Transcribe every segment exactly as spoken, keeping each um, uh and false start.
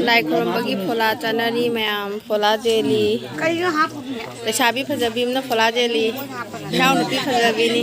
ꯂꯥꯏ ꯈꯨꯔꯨꯝꯕꯒꯤ ꯐꯣꯂꯥ ꯆꯥꯅꯔꯤ ꯃꯌꯥꯝ, ꯐꯣꯂꯥ ꯆꯦꯜꯂꯤ꯫ ꯂꯩꯁꯥꯕꯤ ꯐꯖꯕꯤ ꯑꯃꯅ ꯐꯣꯂꯥ ꯆꯦꯜꯂꯤ꯫ ꯏꯅꯥꯎꯅꯨꯄꯤ ꯐꯖꯕꯤꯅꯤ꯫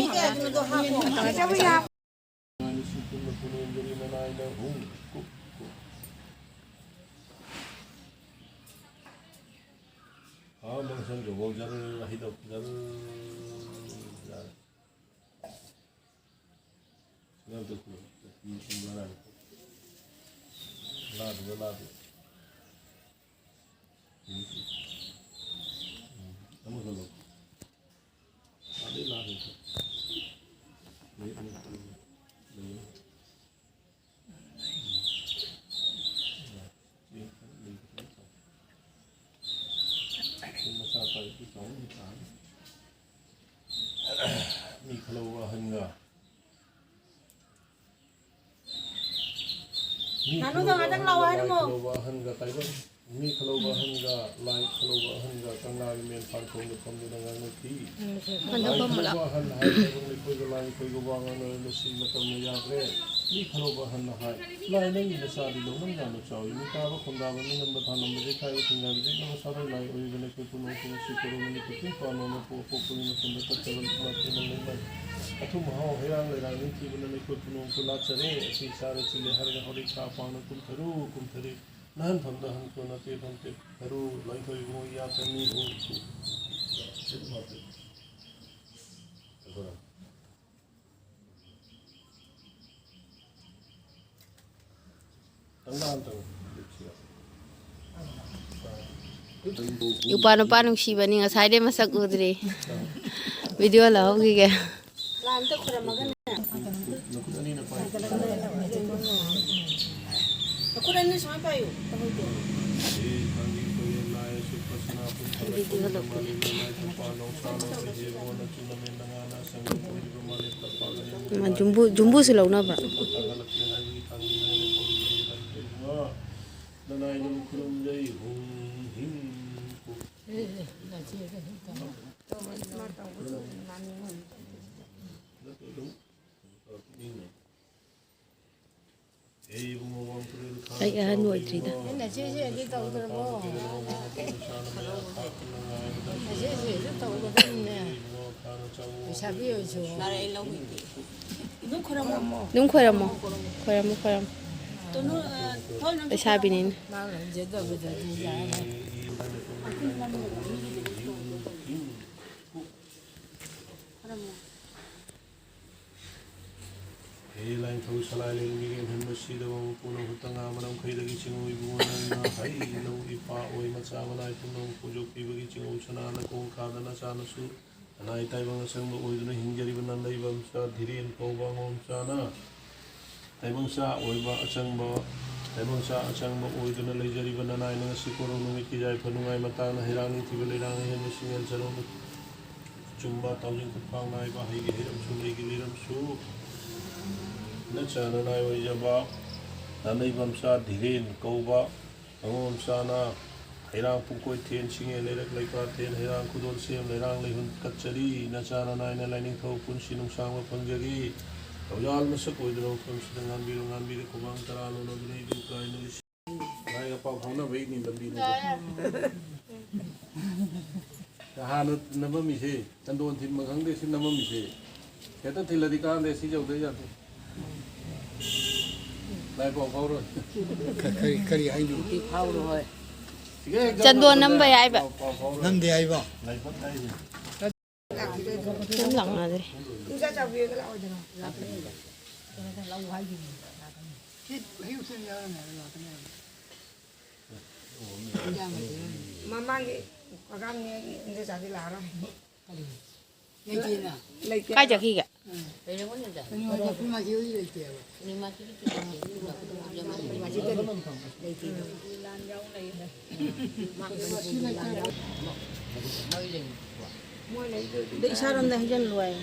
ꯃꯤ ꯈꯜꯍꯧꯕ ꯑꯍꯟꯒ ꯃꯤ ꯉꯥꯅꯨꯗꯣ ꯈꯜꯍꯧꯕ ꯉꯥꯛꯇꯪ ꯂꯥꯛꯑꯣ ꯑꯍꯟꯒ, ꯍꯥꯏꯔꯝꯃꯣ꯫ ꯂꯥꯏ ꯈꯜꯍꯧꯕ ꯑꯍꯟꯒ, ꯃꯤ ꯈꯜꯍꯧꯕ ꯑꯍꯟꯒ, ꯂꯥꯏ ꯈꯜꯍꯧꯕ ꯑꯍꯟꯒ ꯀꯪꯂꯥꯒꯤ ꯃꯦꯟ ꯐꯥꯟꯈꯣꯡꯗ ꯐꯝꯗꯨꯅ ꯉꯥꯡꯅꯈꯤ꯫ ꯂꯥꯏ ꯈꯜꯍꯧꯕ ꯑꯍꯟ ꯍꯥꯏꯔꯒ ꯅꯈꯣꯏꯒ ꯂꯥꯏ ꯑꯩꯈꯣꯏꯒ ꯋꯥ ꯉꯥꯡꯅꯔꯦ, ꯃꯁꯤ ꯃꯇꯝꯅ ꯌꯥꯗ꯭ꯔꯦ꯫ ꯃꯤ ꯈꯜꯍꯧꯕ ꯑꯍꯟꯅ ꯍꯥꯏ, ꯂꯥꯏ ꯅꯪꯒꯤ ꯅꯆꯥꯗꯤ ꯂꯧꯅꯝ ꯌꯥꯝꯅ ꯆꯥꯎꯏ꯫ ꯃꯤꯇꯥꯕ ꯈꯣꯝꯗꯥꯕ ꯃꯤꯅꯝꯕ ꯊꯥꯅꯝꯕ ꯌꯩꯈꯥꯏꯕ ꯊꯤꯡꯒꯥꯏꯕ ꯌꯦꯛꯅꯕ ꯁꯥꯔꯣꯏ ꯂꯥꯏ ꯑꯣꯏꯔꯤꯕ ꯅꯈꯣꯏ ꯄꯨꯝꯅꯃꯛꯄꯨ ꯉꯁꯤ ꯀꯣꯔꯧ ꯅꯨꯃꯤꯠꯇ ꯄꯨꯡ ꯐꯥꯅ ꯃꯄꯨ ꯑꯄꯣꯛꯄꯒꯤ ꯃꯇꯝꯗ ꯀꯠꯆꯕ ꯏꯃꯥ ꯏꯄꯦꯝꯃ ꯂꯩꯃ ꯑꯊꯨꯝ ꯑꯍꯥꯎ ꯍꯩꯔꯥꯡ ꯂꯩꯔꯥꯡ ꯅꯤꯡꯊꯤꯕꯅ ꯅꯈꯣꯏ ꯄꯨꯝꯅꯃꯛꯄꯨ ꯂꯥꯠꯆꯔꯦ꯫ ꯑꯁꯤ ꯆꯥꯔꯦ ꯆꯤꯜꯂꯦ ꯍꯥꯏꯔꯒ ꯍꯧꯔꯛ ꯁꯥ ꯄꯥꯡꯅ ꯀꯨꯝꯊꯔꯨ ꯀꯨꯝꯊꯔꯨ꯫ ꯅꯍꯥꯟꯐꯝꯗ ꯍꯟꯈꯣ ꯅꯠꯇꯦ ꯐꯝꯇꯦ ꯐꯔꯨ ꯂꯥꯏꯊꯣꯏ ꯏꯕꯨꯡꯉꯣ ꯌꯥꯊꯪ ꯃꯤꯕꯨ ꯏꯄ꯭ꯋꯥ ꯅꯨꯄꯥ ꯅꯨꯡꯁꯤꯕꯅꯤ, ꯉꯁꯥꯏꯗꯩ ꯃꯁꯛ ꯎꯗ꯭ꯔꯤ꯫ ꯚꯤꯗꯤꯑꯣ ꯂꯧꯍꯧꯈꯤꯒꯦ꯫ ꯂꯥꯏ ꯑꯝꯇ ꯈꯨꯔꯝꯃꯒꯅꯦ꯫ ꯅꯈꯨꯠ ꯑꯅꯤ ꯁꯨꯃꯥꯏꯅ ꯄꯥꯏꯌꯨ꯫ ꯃꯥ ꯖꯨꯝꯕꯨ, ꯖꯨꯝꯕꯨꯁꯨ ꯂꯧꯅꯕ꯭ꯔꯥ? ꯅꯅꯥꯏ ꯅꯪ ꯈꯨꯔꯨꯝꯖꯩ ꯍꯨꯝ ꯍꯤꯡ꯫ ꯑꯩ ꯑꯍꯟ ꯑꯣꯏꯗ꯭ꯔꯤꯗ꯫ ꯅꯆꯦꯁꯦ ꯑꯗꯨ ꯇꯧꯗ꯭ꯔꯕꯣ? ꯅꯆꯦꯁꯦ ꯑꯗꯨ ꯇꯧꯒꯗꯕꯅꯤꯅꯦ꯫ ꯂꯩꯁꯥꯕꯤ ꯑꯣꯏꯁꯨ꯫ ꯑꯗꯨꯝ ꯈꯣꯏꯔꯝꯃꯣ꯫ ꯈꯣꯏꯔꯝꯃꯣ, ꯈꯣꯏꯔꯝꯃꯣ꯫ ꯂꯩꯁꯥꯕꯤꯅꯤꯅ꯫ ꯃꯥ ꯂꯩꯖꯗꯕꯗꯗꯤ ꯌꯥꯔꯦ꯫ ꯍꯦ ꯂꯥꯏꯅꯤꯡꯊꯧ ꯁꯂꯥꯏ ꯂꯩꯔꯦꯝꯕꯤ ꯏꯔꯦꯝ ꯍꯦꯟꯕ ꯁꯤꯗꯕ ꯃꯄꯨ ꯅꯪ ꯍꯨꯠꯇ ꯉꯥ ꯃꯔꯝ ꯈꯩꯗꯒꯤ ꯆꯤꯡꯉꯨ ꯏꯕꯨꯡꯉꯣ ꯅꯪꯅ ꯍꯩ ꯂꯧ ꯏꯄꯥ ꯑꯣꯏ ꯃꯆꯥ ꯃꯅꯥꯏ ꯄꯨꯝꯅꯃꯛ ꯄꯨꯖꯣꯛꯄꯤꯕꯒꯤ ꯆꯤꯡꯉꯨ ꯁꯅꯥꯅ ꯀꯣꯡ ꯀꯥꯗ ꯅꯆꯥꯅꯁꯨ ꯑꯅꯥꯏ ꯇꯥꯏꯕꯪ ꯑꯆꯪꯕ ꯑꯣꯏꯗꯨꯅ ꯍꯤꯡꯖꯔꯤꯕ ꯅꯪ ꯂꯩꯕꯝꯆꯥ ꯙꯤꯔꯦꯟ ꯀꯧꯕ ꯑꯉꯣꯝꯆꯥꯅ ꯇꯥꯏꯕꯪꯆꯥ ꯑꯣꯏꯕ ꯑꯆꯪꯕ, ꯇꯥꯏꯕꯪꯆꯥ ꯑꯆꯪꯕ ꯑꯣꯏꯗꯨꯅ ꯂꯩꯖꯔꯤꯕ ꯅꯅꯥꯏꯅ ꯉꯁꯤ ꯀꯣꯔꯧ ꯅꯨꯃꯤꯠꯀꯤ ꯌꯥꯏꯐ ꯅꯨꯡꯉꯥꯏ ꯃꯇꯥꯡꯅ ꯍꯩꯔꯥꯡ ꯅꯤꯡꯊꯤꯕ ꯂꯩꯔꯥꯡ ꯑꯍꯦꯟꯕ ꯁꯤꯡꯉꯦꯜ ꯆꯔꯣꯡ ꯆꯨꯝꯕ ꯇꯥꯎꯖꯤꯡ ꯈꯨꯠꯐꯥꯡ ꯅꯥꯏꯕ ꯍꯩꯒꯤ ꯍꯩꯔꯝꯁꯨ ꯂꯩꯒꯤ ꯂꯩꯔꯝꯁꯨ ꯅꯆꯥ ꯅꯅꯥꯏ ꯑꯣꯏꯖꯕ ꯅꯥꯅꯩꯕꯝꯆꯥ ꯙꯤꯔꯦꯟ ꯀꯧꯕ ꯑꯉꯣꯝꯆꯥꯅ ꯍꯩꯔꯥꯡ ꯄꯨꯡꯀꯣꯏ ꯊꯦꯟ ꯁꯤꯡꯉꯦ ꯂꯩꯔꯛ ꯂꯩꯀꯥ ꯊꯦꯟ ꯍꯩꯔꯥꯡ ꯈꯨꯗꯣꯜ ꯁꯦꯝ ꯂꯩꯔꯥꯡ ꯂꯩꯍꯨꯟ ꯀꯠꯆꯔꯤ ꯅꯆꯥ ꯅꯅꯥꯏꯅ ꯂꯥꯏꯅꯤꯡꯊꯧ ꯄꯨꯟꯁꯤ ꯅꯨꯡꯁꯥꯡꯕ ꯐꯪꯖꯒꯤ ꯊꯧꯖꯥꯜ ꯃꯁꯛ ꯑꯣꯏꯗꯨꯅ ꯃꯐꯝꯁꯤꯗ ꯉꯥꯟꯕꯤꯔꯣ ꯉꯥꯟꯕꯤꯔꯣ ꯈꯨꯃꯥꯡ ꯇꯔꯥ ꯂꯣꯟꯅꯗꯨꯅ ꯏꯗꯨ ꯀꯥꯏꯅ ꯂꯥꯏꯒ ꯄꯥꯎ ꯐꯥꯎꯅꯕꯩꯅꯤ ꯂꯝꯕꯤꯅꯤ꯫ ꯍꯥꯟꯅ ꯅꯝꯃꯝꯃꯤꯁꯦ ꯆꯟꯗꯣꯟ ꯊꯤꯟꯕ ꯈꯪꯗꯦ ꯁꯤ ꯅꯝꯃꯝꯃꯤꯁꯦ ꯍꯦꯛꯇ ꯊꯤꯜꯂꯗꯤ ꯀꯥꯟꯗꯦ ꯁꯤ ꯌꯧꯗꯣꯏ ꯌꯥꯗꯦ꯫ ꯂꯥꯏ ꯄꯥꯎ ꯐꯥꯎꯔꯣꯏ꯫ ꯀ- ꯀꯔꯤ ꯀꯔꯤ ꯍꯥꯏꯅꯣ? ꯐꯥꯎꯔꯣꯏ꯫ ꯁꯤꯒ ꯍꯦꯛ ꯆꯟꯗꯣꯟ ꯅꯝꯕ ꯌꯥꯏꯕ꯫ ꯄꯥꯎ ꯐꯥꯎꯔꯣꯏ꯫ ꯅꯝꯗꯦ ꯍꯥꯏꯕ? ꯂꯥꯏꯕꯛ ꯍꯥꯏꯁꯦ꯫ ꯑꯗꯨꯝ ꯂꯥꯛꯅꯗ꯭ꯔꯦ꯫ ꯏꯆꯥ ꯆꯥꯎꯕꯤꯒ ꯂꯥꯛꯑꯣꯗꯅ꯫ ꯃꯃꯥꯡꯒꯤ ꯄ꯭ꯔꯣꯒꯥꯝꯅꯤ ꯏꯟꯗꯣꯆꯥꯗꯤ ꯂꯥꯛꯑꯔꯣꯏ꯫ ꯂꯩꯇꯦꯅ꯫ ꯂꯩꯇꯦ꯫ ꯀꯥꯏ ꯆꯠꯈꯤꯒꯦ? ꯀꯩꯅꯣ, ꯄꯨꯔꯅꯤꯃꯥꯁꯤ ꯍꯧꯖꯤꯛ ꯂꯩꯇꯦꯕ꯫ ꯄꯨꯔꯅꯤꯃꯥꯁꯤ ꯂꯩꯇꯦꯕ꯫ ꯑꯗ ꯏꯁꯥꯔꯣꯝꯗ ꯍꯩꯖꯤꯜꯂꯨ ꯍꯥꯏꯌꯣ꯫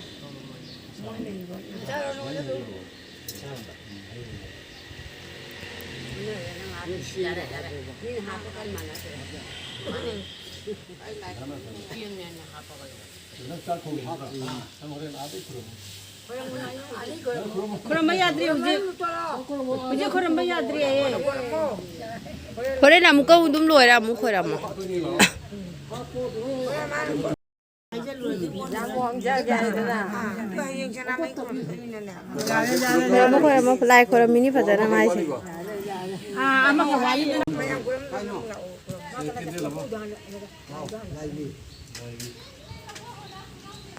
ꯅꯪ ꯆꯥꯛ ꯊꯣꯡꯉꯤ ꯅꯠꯇ꯭ꯔꯣ? ꯅꯪ ꯍꯣꯔꯦꯟ ꯑꯥꯗꯩ ꯄꯨꯔꯛꯎ꯫ ꯈꯨꯔꯨꯝꯕ ꯌꯥꯗ꯭ꯔꯤ ꯍꯧꯖꯤꯛ꯫ ꯍꯧꯖꯤꯛ ꯈꯨꯔꯨꯝꯕ ꯌꯥꯗ꯭ꯔꯤ ꯑꯩ꯫ ꯍꯣꯔꯦꯟ ꯑꯃꯨꯛꯀ ꯑꯗꯨꯝ ꯂꯣꯏꯔ ꯑꯃꯨꯛ ꯈꯣꯏꯔꯝꯃꯣ꯫ ꯈꯣꯏꯔꯝꯃꯣ, ꯈꯣꯏꯔꯝꯃꯣ, ꯂꯥꯏ ꯈꯣꯏꯔꯝꯃꯤꯅꯤ ꯐꯖꯅ ꯃꯥꯏꯁꯦ꯫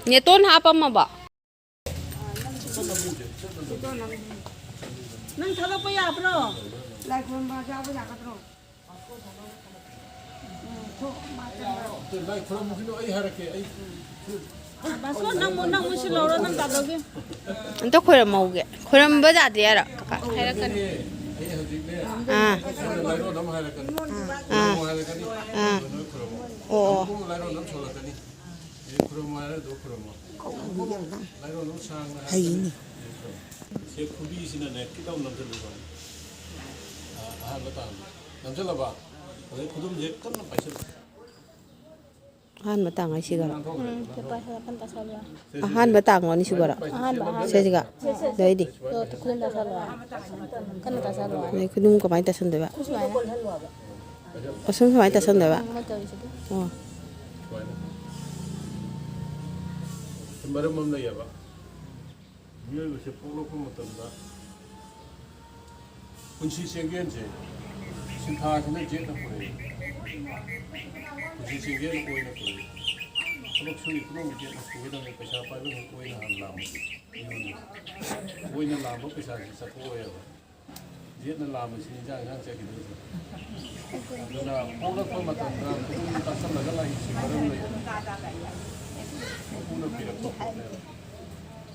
ꯅꯦꯇꯣꯟ ꯍꯥꯞꯄꯝꯃꯕ? ꯅꯪ ꯊꯥꯗꯣꯛꯄ ꯌꯥꯕ꯭ꯔꯣ? ꯂꯥꯏ ꯈꯨꯔꯨꯝꯕ ꯌꯥꯎꯕ ꯌꯥꯒꯗ꯭ꯔꯣ? ꯂꯥꯏ ꯈꯨꯔꯨꯝꯃꯨꯈꯤꯅꯨ, ꯑꯩ ꯍꯥꯏꯔꯛꯀꯦ꯫ ꯑꯩ ꯕꯥꯁꯣ, ꯅꯪ ꯃꯨ-, ꯅꯪ ꯃꯨꯟꯁꯤꯜꯍꯧꯔꯣ, ꯅꯪ ꯇꯥꯗꯧꯒꯦ꯫ ꯑꯝꯇ ꯈꯣꯏꯔꯝꯍꯧꯒꯦ꯫ ꯈꯣꯏꯔꯝꯕ ꯌꯥꯗꯦ ꯍꯥꯏꯔꯣ, ꯀꯀꯥ? ꯍꯥꯏꯔꯛꯀꯅꯤ꯫ ꯑꯩ ꯍꯧꯖꯤꯛꯅꯦ, ꯑꯥ꯫ ꯂꯥꯏꯔꯣꯟ ꯑꯃ ꯍꯥꯏꯔꯛꯀꯅꯤ꯫ ꯑꯥ꯫ ꯅꯪ ꯑꯃꯨꯛ ꯍꯥꯏꯔꯛꯀꯅꯤ꯫ ꯑꯥ꯫ ꯑꯗꯨ ꯅꯣꯏ ꯈꯨꯔꯨꯝꯃꯣ꯫ ꯑꯣ, ꯑꯣ꯫ ꯑꯃꯨꯛ ꯂꯥꯏꯔꯣꯟ ꯑꯃ ꯁꯣꯜꯂꯛꯀꯅꯤ꯫ ꯑꯦ, ꯈꯨꯔꯨꯝꯃꯣ ꯍꯥꯏꯔ ꯑꯗꯨ ꯈꯨꯔꯨꯝꯃꯣ꯫ ꯂꯥꯏꯔꯣꯟ ꯑꯃ ꯁꯥꯡꯅ ꯍꯥꯏꯔꯛꯀꯅꯤ꯫ ꯍꯩꯅꯤ꯫ ꯑꯦ, ꯈꯨꯔꯨꯝꯃꯣ꯫ ꯁꯦ, ꯈꯨꯕꯤꯁꯤꯅꯅꯦ, ꯈꯤꯇꯪ ꯅꯝꯁꯤꯜꯂꯨꯀꯣ꯫ ꯑꯥ, ꯑꯍꯥꯟꯕ ꯇꯥꯡ꯫ ꯅꯝꯁꯤꯜꯂꯕ? ꯑꯗꯩ ꯈꯨꯗꯨꯝꯁꯦ ꯀꯟꯅ ꯄꯥꯏꯁꯤꯜꯂꯨ꯫ ꯑꯍꯥꯟꯕ ꯇꯥꯡ ꯍꯥꯏꯁꯤꯒꯔꯣ? ꯎꯝ, ꯁꯦ ꯄꯥꯏꯁꯤꯜꯂꯣ, ꯀꯟꯅ ꯄꯥꯏꯁꯜꯂꯣ꯫ ꯑꯍꯥꯟꯕ ꯇꯥꯡꯂꯣ, ꯑꯅꯤꯁꯨꯕꯔꯣ? ꯑꯍꯥꯟꯕ, ꯑꯍꯥꯟꯕ꯫ ꯁꯤꯁꯤꯒ? ꯁꯦ, ꯁꯦ, ꯁꯦ꯫ ꯑꯗꯩꯗꯤ? ꯑꯗꯣ ꯈꯨꯗꯨꯝ ꯆꯥꯁꯜꯂꯣ꯫ ꯀꯟꯅ ꯆꯥꯁꯜꯂꯣ꯫ ꯑꯗꯩ ꯈꯨꯗꯨꯝ ꯀꯃꯥꯏꯅ ꯇꯥꯁꯟꯗꯣꯏꯕ? ꯁꯨꯃꯥꯏꯅ꯫ ꯑꯁꯨꯝ ꯁꯨꯃꯥꯏꯅ ꯇꯥꯁꯟꯗꯣꯏꯕ? ꯎꯝ, ꯃꯣꯏ ꯇꯧꯔꯤꯁꯤꯗꯤ꯫ ꯑꯣ꯫ ꯁꯨꯃꯥꯏꯅ꯫ ꯁꯤ ꯃꯔꯝ ꯑꯃ ꯂꯩꯌꯦꯕ꯫ ꯃꯤꯑꯣꯏꯕꯁꯦ ꯄꯣꯛꯂꯛꯄ ꯃꯇꯝꯗ ꯄꯨꯟꯁꯤ ꯆꯦꯡꯒꯦꯟꯁꯦ ꯁꯤꯟꯊꯥꯁꯤꯅ ꯌꯦꯠꯅ ꯄꯨꯔꯛꯏ꯫ ꯄꯨꯟꯁꯤ ꯆꯦꯡꯒꯦꯟ ꯑꯣꯏꯅ ꯄꯨꯔꯛꯏ꯫ ꯊꯕꯛ ꯁꯨꯔꯤ ꯄꯨꯝꯅꯃꯛ ꯌꯦꯠꯅ ꯄꯨꯒꯗꯕꯅꯤ, ꯄꯩꯁꯥ ꯄꯥꯏꯕ ꯉꯥꯛꯇ ꯑꯣꯏꯅ ꯍꯥꯟꯅ ꯂꯥꯝꯕ꯫ ꯑꯣꯏꯅ ꯂꯥꯝꯕ ꯄꯩꯁꯥꯁꯤ ꯆꯠꯊꯣꯛꯑꯣꯏꯕ꯫ ꯌꯦꯠꯅ ꯂꯥꯝꯕꯁꯤꯅꯤ ꯏꯟꯖꯥꯡ ꯏꯟꯖꯥꯡ ꯆꯠꯈꯤꯗꯣꯏꯁꯦ꯫ ꯑꯗꯨꯅ ꯄꯣꯛꯂꯛꯄ ꯃꯇꯝꯗ ꯈꯨꯗꯨꯝ ꯇꯥꯁꯜꯂꯒ ꯂꯥꯛꯏꯁꯤ ꯃꯔꯝ ꯂꯩ꯫ ꯃꯄꯨꯅ ꯄꯤꯔꯛꯄ ꯄꯣꯠꯅꯦꯕ꯫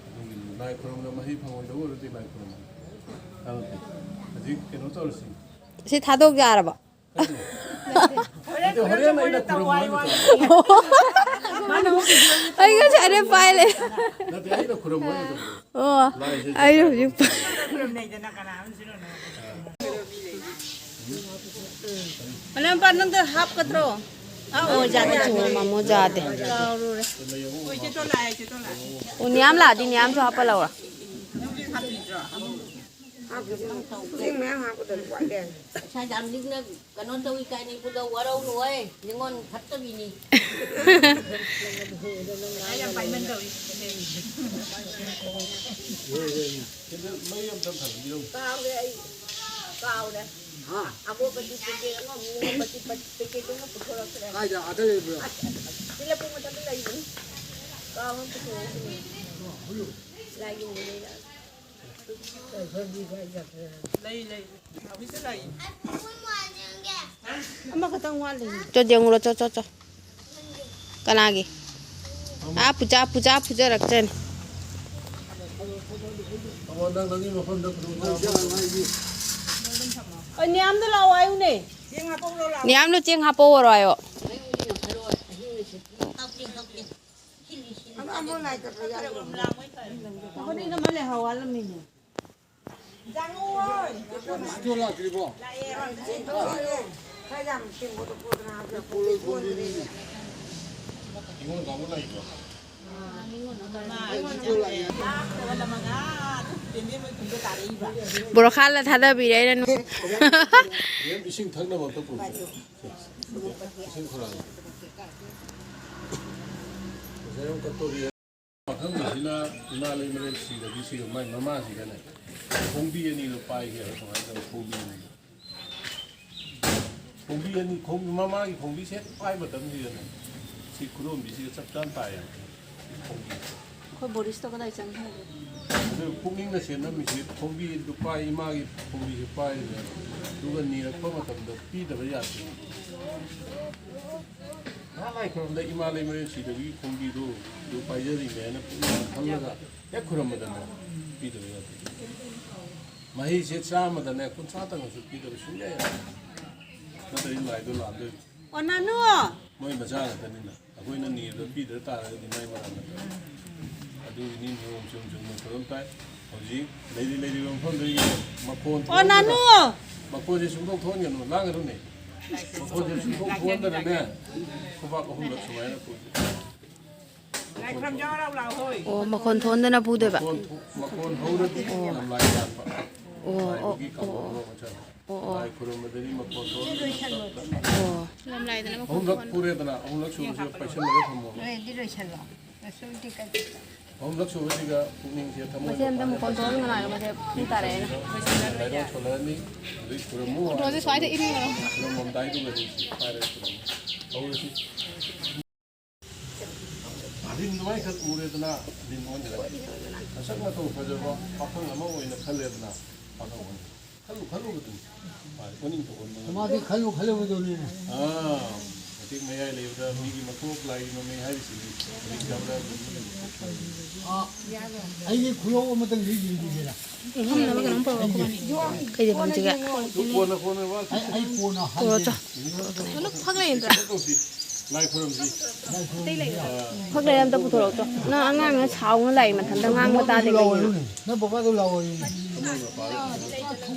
ꯑꯗꯨꯒꯤꯅꯤ ꯂꯥꯏ ꯈꯨꯔꯨꯝꯕꯗ ꯃꯍꯩ ꯐꯪꯉꯣꯏꯗꯕ ꯑꯣꯏꯔꯗꯤ ꯂꯥꯏ ꯈꯨꯔꯨꯝꯕ꯫ ꯀꯥꯟꯅꯗꯦ꯫ ꯍꯧꯖꯤꯛ ꯀꯩꯅꯣ ꯇꯧꯔꯁꯤ꯫ ꯁꯤ ꯊꯥꯗꯣꯛ ꯌꯥꯔꯕ? ꯀꯩꯅꯣ? ꯅꯠꯇꯦ, ꯍꯣꯔꯦꯟ ꯑꯩꯅ ꯈꯨꯔꯨꯝꯃꯣ ꯍꯥꯏꯕ ꯃꯇꯝꯗ꯫ ꯑꯩ ꯉꯁꯥꯏꯗꯩ ꯄꯥꯏ ꯂꯩ꯫ ꯅꯠꯇꯦ, ꯑꯩꯅ ꯈꯨꯔꯨꯝꯃꯣ ꯍꯥꯏꯕ ꯃꯇꯝꯗ꯫ ꯑꯣ, ꯂꯥꯏꯁꯦ ꯑꯩ ꯍꯧꯖꯤꯛ ꯄꯥꯏ꯫ ꯃꯅꯥꯎꯄꯥ, ꯅꯪꯗ ꯍꯥꯞꯀꯗ꯭ꯔꯣ? ꯑꯣ, ꯌꯥꯗꯦ꯫ ꯑꯣ, ꯃꯃꯣ ꯌꯥꯗꯦ꯫ ꯑꯣ, ꯅꯤꯌꯥꯝ ꯂꯥꯛꯑꯗꯤ ꯅꯤꯌꯥꯝꯁꯨ ꯍꯥꯞꯄ ꯂꯧꯔꯣ꯫ ꯄꯩꯁꯥ ꯌꯥꯝ ꯂꯤꯛꯅ ꯀꯩꯅꯣ ꯇꯧꯏ ꯀꯥꯏꯅ ꯏꯕꯨꯡꯗ ꯋꯥꯔꯧꯅꯨ ꯍꯣꯏ, ꯅꯤꯉꯣꯜ ꯐꯠꯇꯕꯤꯅꯤ꯫ ꯄꯩꯁꯥ ꯌꯥꯝ ꯄꯥꯏꯃꯟ ꯇꯧꯏ꯫ ꯀꯥꯎꯔꯦ ꯑꯩ, ꯀꯥꯎꯔꯦ꯫ ꯍꯥ? ꯑꯉꯧꯕꯗꯤ ꯄꯦꯀꯦꯠ ꯑꯃꯃꯨꯛ, ꯑꯉꯧꯕꯗꯤ ꯄꯦꯀꯦꯠ ꯑꯃ ꯄꯨꯊꯣꯔꯛꯈ꯭ꯔꯦ꯫ ꯀꯥꯏꯗ? ꯑꯥꯗ ꯂꯩꯕ꯭ꯔꯣ? ꯑꯁ, ꯁꯤ ꯂꯩꯄꯨꯡ ꯃꯊꯛꯇ ꯂꯩꯕꯅꯤ꯫ ꯀꯥꯎꯔ ꯄꯨꯊꯣꯔꯛꯄꯅꯤ꯫ ꯂꯥꯏꯅꯤꯡꯕꯅꯤꯅ꯫ ꯂꯩ, ꯂꯩ꯫ ꯍꯧꯖꯤꯛꯇ ꯂꯩ꯫ ꯑꯃꯈꯛꯇꯪ ꯋꯥꯠꯂꯤ꯫ ꯆꯣ, ꯌꯦꯡꯉꯨꯔꯣ, ꯆꯣ, ꯆꯣ, ꯆꯣ꯫ ꯀꯅꯥꯒꯤ? ꯑꯥ, ꯄꯨꯖꯥ, ꯄꯨꯖꯥ ꯐꯨꯖꯔꯛꯆꯅꯤ꯫ ꯑꯣ, ꯅꯪ ꯅꯪꯒꯤ ꯃꯐꯝꯗ ꯈꯨꯗꯣꯡ ꯆꯥꯕ꯫ ꯑꯣ, ꯅꯤꯌꯥꯝꯗ ꯂꯥꯛꯑꯣ ꯍꯥꯏꯌꯨꯅꯦ꯫ ꯅꯤꯌꯥꯝꯗꯣ ꯆꯦꯡ ꯍꯥꯞꯄꯛꯑꯣꯔꯣ ꯍꯥꯏꯌꯣ꯫ ꯑꯃ, ꯑꯃ ꯂꯥꯏ ꯀꯠꯄ ꯌꯥꯎꯔꯣ꯫ ꯑꯩꯈꯣꯏꯅ ꯏꯅꯝꯃ ꯂꯩꯍꯧ ꯋꯥꯠꯂꯝꯃꯤꯅꯦ꯫ ꯁꯤꯗꯣ ꯂꯥꯛꯇ꯭ꯔꯤꯕꯣ? ꯈꯔ ꯌꯥꯝ ꯁꯦꯝꯕꯗꯣ ꯄꯨꯗꯅ ꯍꯥꯞꯄꯤꯔꯛꯄ ꯄꯨꯔꯣꯏ ꯄꯨꯔꯣꯏ ꯄꯨꯔꯣꯏ꯫ ꯅꯤꯉꯣꯜ ꯀꯥꯡꯕꯨ ꯂꯥꯛꯏꯕꯣ? ꯕꯣꯔꯣꯈꯥꯜꯂ ꯊꯥꯗꯕꯤꯔꯦ ꯑꯩꯅ ꯅꯨ- ꯃꯦꯝ, ꯏꯁꯤꯡ ꯊꯛꯅꯕ ꯑꯝꯇ ꯄꯨꯔꯛꯑꯣ꯫ ꯏꯁꯤꯡ ꯈꯔ꯫ ꯄꯥꯈꯪꯕꯁꯤꯅ ꯏꯃꯥ ꯂꯩꯃꯔꯦꯜ ꯁꯤꯗꯕꯤ ꯁꯤꯕ ꯃꯥꯏ ꯃꯃꯥꯁꯤꯒꯅꯦ ꯈꯣꯡꯕꯤ ꯑꯅꯤꯗꯣ ꯄꯥꯏꯒꯦ ꯍꯥꯏꯕ ꯀꯃꯥꯏꯅ ꯇꯧꯕ ꯈꯣꯡꯕꯤ ꯑꯅꯤꯗꯣ? ꯈꯣꯡꯕꯤ ꯑꯅꯤ, ꯈꯣꯡ-, ꯃꯃꯥꯒꯤ ꯈꯣꯡꯕꯤꯁꯦ ꯍꯦꯛ ꯄꯥꯏ ꯃꯇꯝꯁꯤꯗꯅꯦ, ꯁꯤ ꯈꯨꯗꯣꯝꯕꯤꯁꯤꯒ ꯆꯞ ꯆꯥꯅ ꯇꯥꯏꯌꯦꯕ꯫ ꯈꯣꯡꯕꯤ꯫ ꯑꯩꯈꯣꯏ ꯕꯣꯔꯤꯁꯇꯣ ꯀꯗꯥꯏ ꯆꯪꯈ꯭ꯔꯒꯦ? ꯑꯗꯨ ꯄꯨꯛꯅꯤꯡꯅ ꯆꯦꯟꯂꯝꯃꯤꯁꯤ ꯈꯣꯡꯕꯤꯗꯨ ꯄꯥꯏ, ꯏꯃꯥꯒꯤ ꯈꯣꯡꯕꯤꯁꯦ ꯄꯥꯏꯔꯤꯅꯦ꯫ ꯑꯗꯨꯒ ꯅꯤꯔꯛꯄ ꯃꯇꯝꯗ ꯄꯤꯗꯕ ꯌꯥꯗꯦ꯫ ꯅꯍꯥꯟ ꯂꯥꯏ ꯈꯨꯔꯨꯝꯕꯗ ꯏꯃꯥ ꯂꯩꯃꯔꯦꯜ ꯁꯤꯗꯕꯒꯤ ꯈꯣꯡꯕꯤꯗꯨ ꯑꯗꯨ ꯄꯥꯏꯖꯔꯤꯅꯦ ꯍꯥꯏꯅ ꯄꯨꯛꯅꯤꯡ ꯈꯜꯂꯒ ꯍꯦꯛ ꯈꯨꯔꯨꯝꯕꯗꯅꯦ ꯄꯤꯗꯕ ꯌꯥꯗꯦ꯫ ꯃꯍꯩꯁꯦ ꯆꯥꯝꯃꯗꯅꯦ ꯀꯨꯟꯊ꯭ꯔꯥ ꯇꯪꯉꯁꯨ ꯄꯤꯗꯕ ꯁꯨꯡꯌꯥ ꯌꯥꯗꯦ꯫ ꯅꯠꯇ꯭ꯔꯗꯤ ꯂꯥꯏꯗꯣ ꯂꯥꯟꯗꯣꯏꯅꯤ꯫ ꯑꯣ, ꯅꯥꯅꯨ! ꯃꯣꯏ ꯃꯆꯥ ꯉꯥꯛꯇꯅꯤꯅ ꯑꯩꯈꯣꯏꯅ ꯅꯤꯕꯗ ꯄꯤꯗ ꯇꯥꯔꯒꯗꯤ ꯃꯥꯏ ꯃꯔꯥꯟ ꯅꯠꯇ꯭ꯔꯣ? ꯑꯗꯨꯒꯤꯅꯤ ꯅꯤꯌꯣꯝ ꯆꯨꯝ ꯆꯨꯝꯅ ꯈꯨꯔꯨꯝ ꯇꯥꯏ꯫ ꯍꯧꯖꯤꯛ ꯂꯩꯔꯤ ꯂꯩꯔꯤꯕ ꯃꯐꯝꯗꯒꯤ ꯃꯈꯣꯟ ꯑꯣ, ꯊꯣꯛꯍꯟꯒꯅꯨ꯫ ꯅꯥꯅꯨ! ꯃꯈꯣꯟꯁꯦ ꯁꯨꯡꯊꯣꯛ ꯊꯣꯛꯍꯟꯒꯅꯨ, ꯂꯥꯡꯒꯅꯨꯅꯦ꯫ ꯃꯈꯣꯟꯁꯦ ꯁꯨꯡꯊꯣꯛ ꯊꯣꯛꯍꯟꯗꯅꯅꯦ, ꯈꯨꯕꯥꯛ ꯑꯍꯨꯝꯂꯛ ꯁꯨꯃꯥꯏꯅ ꯄꯨꯁꯦ꯫ ꯂꯥꯏ ꯈꯨꯔꯝ ꯌꯥꯎꯔ ꯂꯥꯎ ꯍꯣꯏ꯫ ꯑꯣ, ꯃꯈꯣꯟ ꯊꯣꯛꯍꯟꯗꯅ ꯄꯨꯗꯣꯏꯕ꯫ ꯃꯈꯣꯟ ꯊꯣꯛ- ꯃꯈꯣꯟ ꯍꯧꯔꯗꯤ ꯌꯥꯝ ꯂꯥꯏ ꯌꯥꯟꯕ꯫ ꯑꯣ, ꯑꯣ, ꯂꯥꯏꯕꯒꯤ ꯀꯧꯕ ꯃꯆꯥ꯫ ꯑꯣ, ꯑꯣ, ꯂꯥꯏ ꯈꯨꯔꯨꯝꯕꯗꯗꯤ ꯃꯈꯣꯟ ꯊꯣꯛꯍꯟꯕ꯫ ꯑꯣ꯫ ꯂꯝꯂꯥꯏꯗꯅ ꯃꯈꯣꯟ ꯑꯍꯨꯝꯂꯛ ꯊꯣꯛꯍꯟꯕ꯫ ꯄꯨꯔꯦꯗꯅ, ꯑꯍꯨꯝꯂꯛ ꯁꯨꯕꯁꯤꯗ ꯄꯩꯁꯜꯂꯒ ꯊꯝꯃꯣꯕ꯫ ꯅꯣꯏꯗꯤ ꯂꯣꯏꯁꯜꯂꯣ꯫ ꯉꯁꯤꯗꯤ ꯀꯩ- ꯑꯍꯨꯝꯂꯛ ꯁꯨꯕꯁꯤꯒ ꯄꯨꯛꯅꯤꯡꯁꯦ ꯊꯃꯣꯏ ꯃꯁꯤ ꯑꯝꯇ ꯃꯈꯣꯟ ꯊꯣꯛꯍꯟꯒꯅꯨ ꯍꯥꯏꯌꯣ, ꯃꯁꯤ ꯄꯨꯡ ꯇꯥꯔꯛꯑꯦꯅ꯫ ꯂꯥꯏꯔꯣ ꯁꯣꯜꯂꯛꯑꯅꯤ꯫ ꯑꯗꯨꯒꯤ ꯈꯨꯔꯨꯝꯃꯨ꯫ ꯐꯣꯇꯣꯁꯦ ꯁ꯭ꯋꯥꯏꯗ ꯏꯟꯈ꯭ꯔꯣ꯫ ꯈꯨꯔꯨꯝꯃꯝꯗꯥꯏꯗꯨꯒꯗꯤ ꯁꯤ ꯄꯥꯏꯔꯒ ꯈꯨꯔꯨꯝꯃꯨ꯫ ꯍꯧꯔꯁꯤ꯫ ꯂꯤꯟ ꯑꯗꯨꯃꯥꯏꯅ ꯈꯔ ꯎꯔꯦꯗꯅ, ꯂꯤꯟ ꯑꯣꯟꯈ꯭ꯔꯦ꯫ ꯃꯁꯛ ꯃꯇꯧ ꯐꯖꯕ ꯄꯥꯈꯪ ꯑꯃ ꯑꯣꯏꯅ ꯈꯜꯂꯦꯗꯅ, ꯄꯥꯈꯪ ꯑꯣꯟꯈ꯭ꯔꯦ꯫ ꯈꯜꯂꯨ ꯈꯜꯂꯨꯕꯗꯨꯅꯤ꯫ ꯃꯥꯅꯤ, ꯑꯣꯅꯤꯡ ꯇꯧꯑꯣꯟꯕ ꯉꯝꯗꯦ꯫ ꯃꯥꯗꯤ ꯈꯜꯂꯨ ꯈꯜꯂꯨꯕꯗꯨꯅꯤꯅꯦ꯫ ꯑꯥ, ꯃꯇꯦꯛ ꯃꯌꯥꯏ ꯂꯩꯕꯗ ꯃꯤꯒꯤ ꯃꯀꯣꯛ ꯂꯥꯏꯒꯤ ꯃꯃꯤ ꯍꯥꯏꯔꯤꯁꯤꯅꯤ꯫ ꯃꯤꯡ ꯆꯥꯕꯗ ꯑꯗꯨꯝ ꯃꯤꯒꯤ ꯃꯀꯣꯛ ꯂꯥꯏꯒꯤ꯫ ꯑꯥ, ꯑꯩꯒꯤ ꯈꯨꯌꯧ ꯑꯃꯇꯪꯗꯤ ꯌꯦꯡꯕꯤꯒꯦꯔꯥ? ꯀꯩꯗꯧꯕ ꯍꯧꯖꯤꯛ? ꯑꯩ ꯑꯩ ꯀꯣꯟꯅ ꯍꯥꯏꯒꯦ꯫ ꯄꯨꯔꯛꯑꯣ꯫ ꯐꯛ ꯂꯩꯗ꯭ꯔꯥ? ꯇꯧꯁꯤ, ꯂꯥꯏ ꯈꯨꯔꯨꯝꯁꯤ꯫ ꯐꯛ ꯂꯩꯔ ꯑꯝꯇ ꯄꯨꯊꯣꯔꯛꯑꯣ꯫ ꯅꯪ ꯑꯉꯥꯡꯅ ꯁꯥꯎꯅ ꯂꯥꯛꯏ ꯃꯊꯟꯇ ꯉꯥꯡꯕ ꯇꯥꯗꯦ ꯀꯩꯒꯤꯅꯣ? ꯅꯪ ꯕꯕꯥꯗꯣ ꯂꯥꯛꯑꯣ꯫